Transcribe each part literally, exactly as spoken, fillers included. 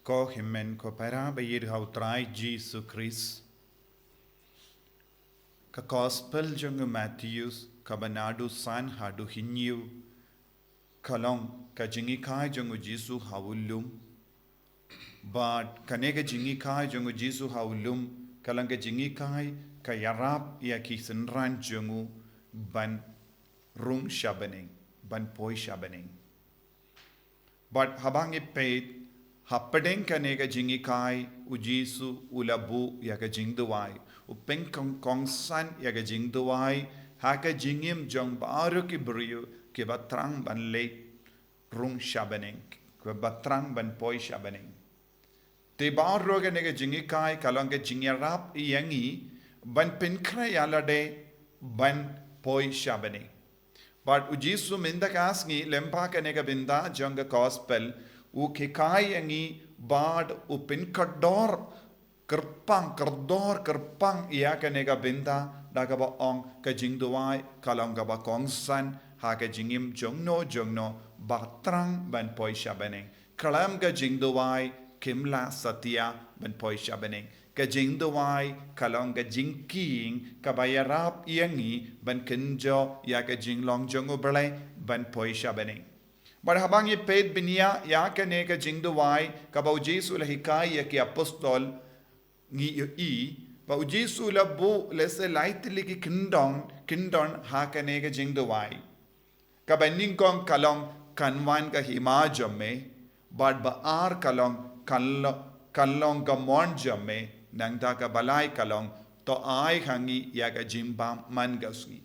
Ko hynmen ko para ba ïeit ha u Trai Jisu Khrist. Ka Gospel jong u Mathaios, kaba naduh san haduh hynñiew, ka long ka jinghikai jong u Jisu ha u lum. Bad kane ka jinghikai jong u Jisu ha u lum, ka long ka jinghikai ka ïarap ïa ki synran jong u ban rung sha bneng, ban poi sha bneng. Bad haba ngi peit, hapdeng kane ka jinghikai, u Jisu u la buh ïa ka jingduwai, u pynkong-, kongsan ïa ka jingduwai ha ka jingim jong baroh ki briew kiba thrang ban leit rung sha bneng, kiba thrang ban poi sha bneng. Te baroh kane ka jinghikai ka long ka jingïarap ïa ngi ban pynkhreh ïa lade ban poi sha bneng. Bad u Jisu mynta ka sngi lyngba kane ka bynta jong ka Gospel, u hikai ïa ngi bad u pynkordor kyrpang, kordor kyrpang ïa kane ka bynta da kaba ong ka jingduwai ka long kaba kongsan ha ka jingim jongno jongno ba thrang ban poi sha bneng. Khlem ka jingduwai kim lah satia ban poi sha bneng. Ka jingduwai ka long ka jingkieng kaba ïarap ïa ngi ban kynjoh ïa ka jinglong jong u Blei ban poi sha bneng. Bad haba ngi peit bniah ïa kane ka jingduwai kaba u Jisu u la hikai ïa ki apostol, ngi ïohi ba u Jisu u la buh lehse lai tylli ki kyndon, kyndon ha kane ka jingduwai. Kaba nyngkong ka long kan wan ka hima jong me, bad ba ar ka long kan lo-, kan long ka mon jong me, nangta kaba lai ka long to ai ha ngi ïa ka jingbam man ka sngi.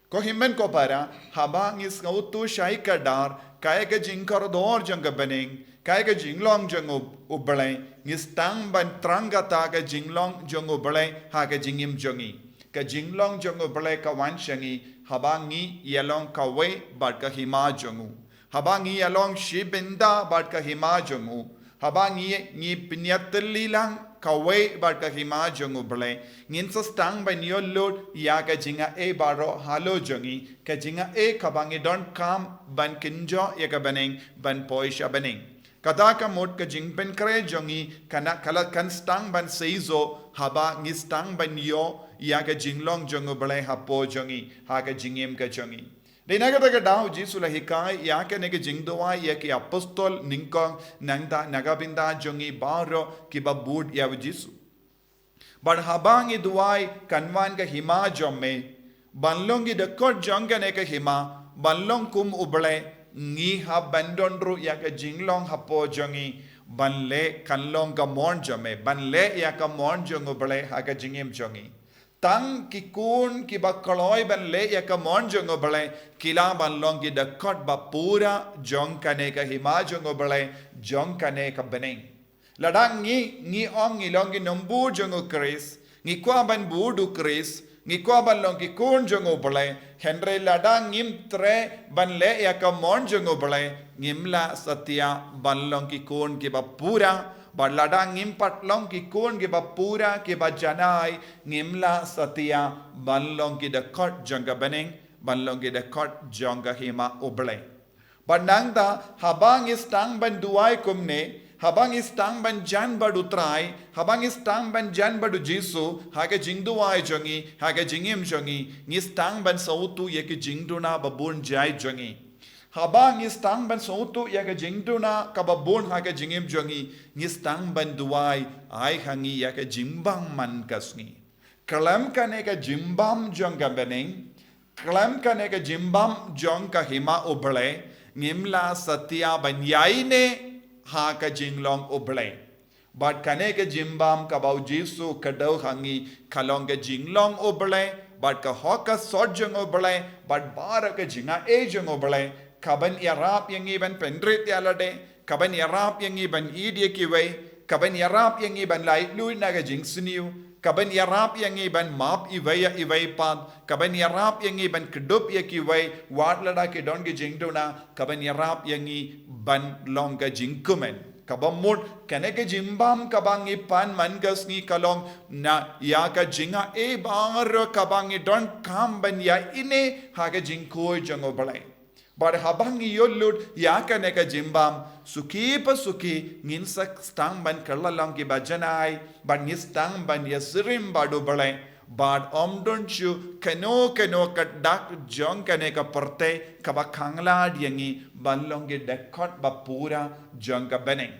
Ko hynmen ko para, haba ngi sngewthuh shai kdar, kaei ka jingkordor jong ka bneng, kaei ka jinglong jong u, u Blei, ngi sdang ban thrang kata ka jinglong jong u Blei ha ka jingim jong ngi. Ka jinglong jong u Blei ka wan sha ngi haba ngi ïalong kawei bad ka hima jong u. Haba ngi ïalong shi bynta bad ka hima jong u. Haba ngi, ngi pynïatylli lang kawei bad ka hima jong u Blei, ngin sa sdang ban ïoh lut ïa ka jingai baroh halor jong ngi, ka jingai kaba ngi donkam ban kynjoh ïa ka bneng ban poi sha bneng. Kata ka mut ka jingpynkhreh jong ngi kan, kan sdang ban seisoh haba ngi sdang ban ïoh ïa ka jinglong jong u Blei hapoh jong ngi, ha ka jingim ka jong ngi. Dei na kata ka daw u Jisu u la hikai ïa kane ka jingduwai ïa ki apostol nyngkong, nangta na ka bynta jong ngi baroh kiba bud ïa u Jisu. Bad haba ngi duwai kan wan ka hima jong me, ban long ki dkhot jong kane ka hima, ban long kum u Blei, ngi hap ban don ruh ïa ka jinglong hapoh jong ngi ban leh kan long ka mon jong me, ban leh ïa ka mon jong u Blei ha ka jingim jong ngi. Tang ki khun kiba kloi ban leh ïa ka mon jong u Blei ki lah ban long ki dkhot ba pura jong kane ka hima jong u Blei, jong kane ka bneng. Lada ngi, ngi ong ngi long ki nongbud jong u Khrist, ngi kwah ban bud u Khrist, ngi kwah ban long ki khun jong u Blei, hynrei lada ngim treh ban leh ïa ka mon jong u Blei, ngim lah satia ban long ki khun kiba pura, bad lada ngim pat long ki khun kiba pura kiba janai, ngim lah satia ban long ki dkhot jong ka bneng, ban long ki dkhot jong ka hima u Blei. Bad nangta, haba ngi sdang ban duwai kumne, haba ngi sdang ban jan bad u Trai, haba ngi sdang ban jan bad u Jisu ha ka jingduwai jong ngi, ha ka jingim jong ngi, ngi sdang ban sngewthuh ïa ki jingduna ba bun jait jong ngi. Haba ngi sdang ban sngewthuh ïa ka jingduna kaba bun ha ka jingim jong ngi, ngi sdang ban duwai, ai ha ngi ïa ka jingbam man ka sngi. Khlem kane ka jingbam jong ka bneng, khlem kane ka jingbam jong ka hima u Blei, ngim lah satia ban ïaineh ha ka jinglong u Blei. Bad kane ka jingbam kaba u Jisu u kdew ha ngi ka long ka jinglong u Blei, bad ka hok ka sot jong u Blei, bad baroh ka jingai jong u Blei, kaban ïarap ïa ngi ban pynrit ïa lade, kaban ïarap ïa ngi ban ïeit ïa kiwei, kaban ïarap ïa ngi ban laitluid na ka jingsniew, kaban ïarap ïa ngi ban map iwei ïa iwei pat, kaban ïarap ïa ngi ban kdup ïa kiwei, wat lada ki don ki jingduna, kaban ïarap ïa ngi ban long ka jingkmen. Kaba mut, kane ka jingbam kaba ngi pan man ka sngi ka long na ïa ka jingai baroh kaba ngi donkam ban ïaineh ha ka jingkhuid jong u Blei. Bad haba ngi ïoh lut ïa kane ka jingbam, suki pa suki ngin sa sdang ban kylla long kiba janai, bad ngi sdang ban ïasyriem bad U Blei. Bad ym don shuh kano kano ka dak jong kane ka pyrthei kaba khanglad ïa ngi ban long ki dkhot ba pura jong ka bneng.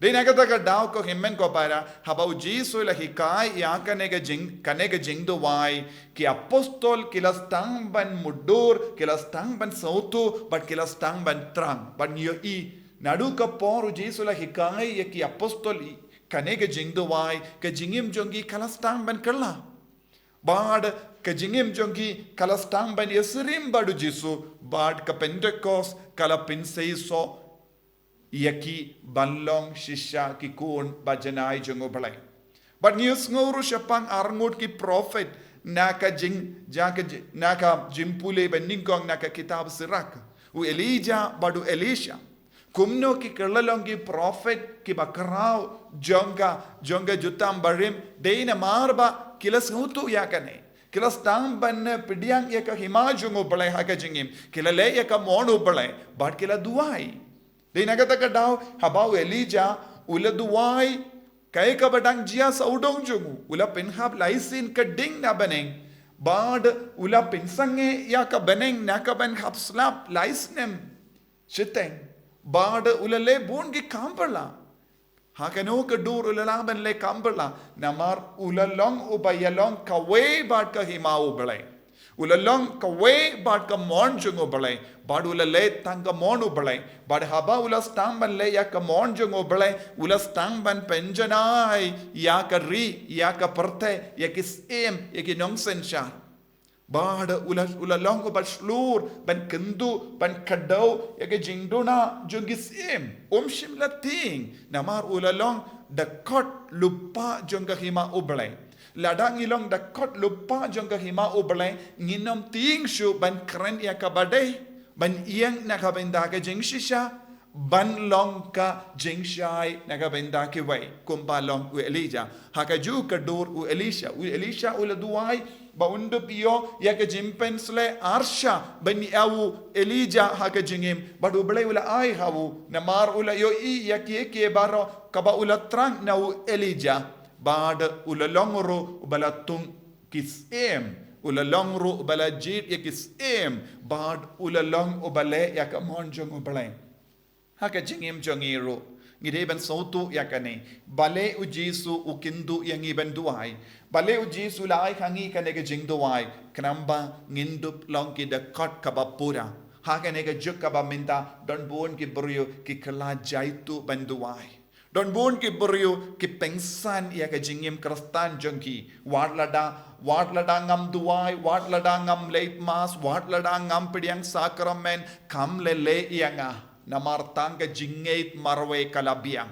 Dei na kata ka daw ko hynmen ko para, haba U Jisu u la hikai ïa kane ka jing, kane ka jingduwai, ki apostol ki la sdang ban mutdur, ki la sdang ban sngewthuh, bad ki la sdang ban thrang, bad ngi ïohi. Naduh ka por U Jisu u la hikai ïa ki apostol ïa kane ka jingduwai, ka jingim jong ki ka la sdang ban kylla. Bad ka jingim jong ki ka la sdang ban ïasyriem bad U Jisu, bad ka Pentekost ka la pynseisoh ïa ki ban long shisha ki khun ba janai jong U Blei. Bad ngi ïohsngew ruh shaphang arngut ki prophet na ka jing, ja ka ji-, na ka jingpule ba nyngkong na ka kitab Sirak. U Elijah bad u Elisha. Kumno ki kylla long ki prophet kiba khraw jong ka, jong ka jutang barim, dei namar ba ki la sngewthuh ïa kane. Ki la sdang ban pdiang ïa ka hima jong U Blei ha ka jingim. Ki la leh ïa ka mon U Blei, bad ki la duwai. Dei na kata ka daw, haba u Elijah u la duwai, kaei kaba dang jia sawdong jong u, u la pynhap lai sien ka ding na bneng. Bad u la pynsangeh ïa ka bneng na ka ban hap slap lai snem shiteng. Bad u la leh bun ki kam phylla. Ha kano ka dur u la lah ban leh kam phylla, namar u la long uba ïalong kawei bad ka hima U Blei. U la long kawei bad ka mon jong U Blei, bad u la leh tang ka mon U Blei. Bad haba u la sdang ban leh ïa ka mon jong U Blei, u la sdang ban pynjanai ïa ka ri, ïa ka pyrthei, ïa ki syiem, ïa ki nongsynshar. Bad u la, u la long uba shlur ban kynduh, ban kdew ïa ka jingduna jong ki syiem. Um shym la tieng, namar u la long dkhot lypa jong ka hima U Blei. Lada ngi long dkhot lypa jong ka hima U Blei, ngin ym tieng shuh ban kren ïa kaba dei, ban ïeng na ka bynta ka jingshisha, ban long ka jingshai na ka bynta kiwei, kumba long u Elijah. Ha kajuh ka dur u Elisha, u Elisha u la duwai ba un dup ïoh ïa ka jingpynsleh arsha ban ïa u Elijah ha ka jingim, bad U Blei u la ai ha u, namar u la ïohi ïa kiei kiei baroh kaba u la thrang na u Elijah. Bad u la long ruh uba la thung ki syiem, u la long ruh uba la jied ïa ki syiem, bad u la long uba leh ïa ka mon jong U Blei. Ha ka jingim jong ngi ruh, ngi dei ban sngewthuh ïa kane. Balei U Jisu u kynduh ïa ngi ban duwai? Balei U Jisu u la ai ha ngi kane ka jingduwai? Khnang ba ngin dup long ki dkhot kaba pura. Ha kane ka juk kaba mynta, don bun ki briew ki kylla jaituh ban duwai. Don bun ki briew ki pynsan ïa ka jingim Khristan jong ki. Wat lada, wat lada ngam duwai, wat lada ngam leit mass, wat lada ngam pdiang sakramen, kam lei lei ïa nga. Namar tang ka jingngeit marwei ka la biang.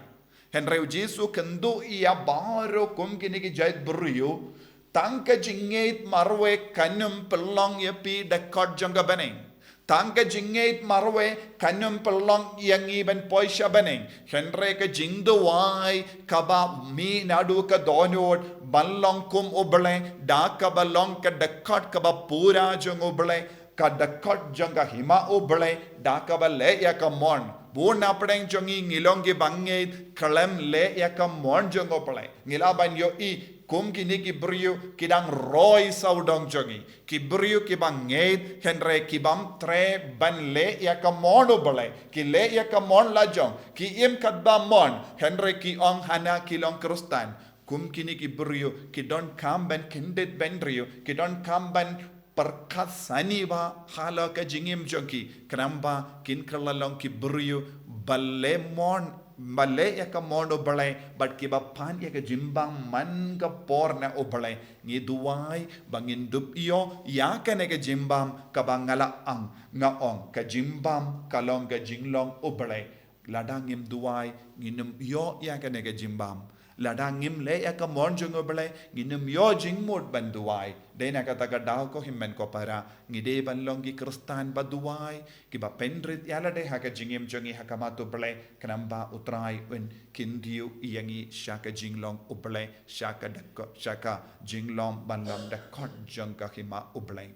Hynrei U Jisu u kynduh ïa baroh kum kine ki jait briew, tang ka jingngeit marwei kan ym pynlong ïa phi dkhot jong ka bneng. Tang ka jingngeit marwei kan ym pynlong ïa ngi ban poi sha bneng. Hynrei ka jingduwai kaba mih naduh ka dohnud ban long kum U Blei, da kaba long ka dkhot kaba pura jong U Blei, ka dkhot jong ka hima U Blei, da kaba leh ïa ka mon. Bun na pdeng jong ngi ngi long kiba ngeit khlem leh ïa ka mon jong U Blei. Ngi lah ban ïohi kum kine ki briew ki dang roi sawdong jong ngi. Ki briew kiba ngeit hynrei ki bym treh ban leh ïa ka mon U Blei. Ki leh ïa ka mon la jong, ki im katba mon, hynrei ki ong hana ki long Khristan. Kum kine ki briew ki donkam ban kyndit bynriew, ki donkam ban pyrkhat sani bha halor ka jingim jong ki, khnang ba kin kylla long ki briew ba leh mon, ba leh ïa ka mon U Blei, bad kiba pan ïa ka jingbam man ka por na U Blei. Ngi duwai ba ngin dup ïoh ïa kane ka jingbam kaba nga la ong, nga ong, ka jingbam ka long ka jinglong U Blei. Lada ngim duwai, ngin ym ïoh ïa kane ka jingbam. Lada ngim leh ïa ka mon jong U Blei, ngin ym ïoh jingmut ban duwai. Dei na kata ka daw ko hynmen ko para, ngi dei ban long ki Khristan ba duwai, kiba pynrit ïa lade ha ka jingim jong ngi ha khmat U Blei, khnang ba U Trai un kyntiew ïa ngi sha ka jinglong U Blei, sha ka dkhot, sha ka jinglong ban long dkhot jong ka hima U Blei.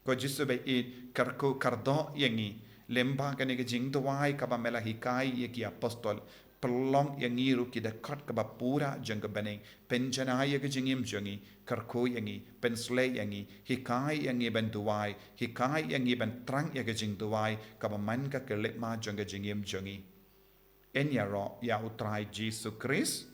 Ko Jisu ba ïeit, kyrkhu kyrdoh ïa ngi, Lyngba kane ka jingduwai kaba me la hikai ïa ki apostol, pynlong ïa ngi ruh ki dkhot kaba pura jong ka bneng. Pynjanai ïa ka jingim jong ngi, kyrkhu ïa ngi, pynsleh ïa ngi, hikai ïa ngi ban duwai, hikai ïa ngi ban trang ïa ka jingduwai kaba man ka khyllipmat jong ka jingim jong ngi. Yn ïaroh ïa U Trai Jisu Khrist.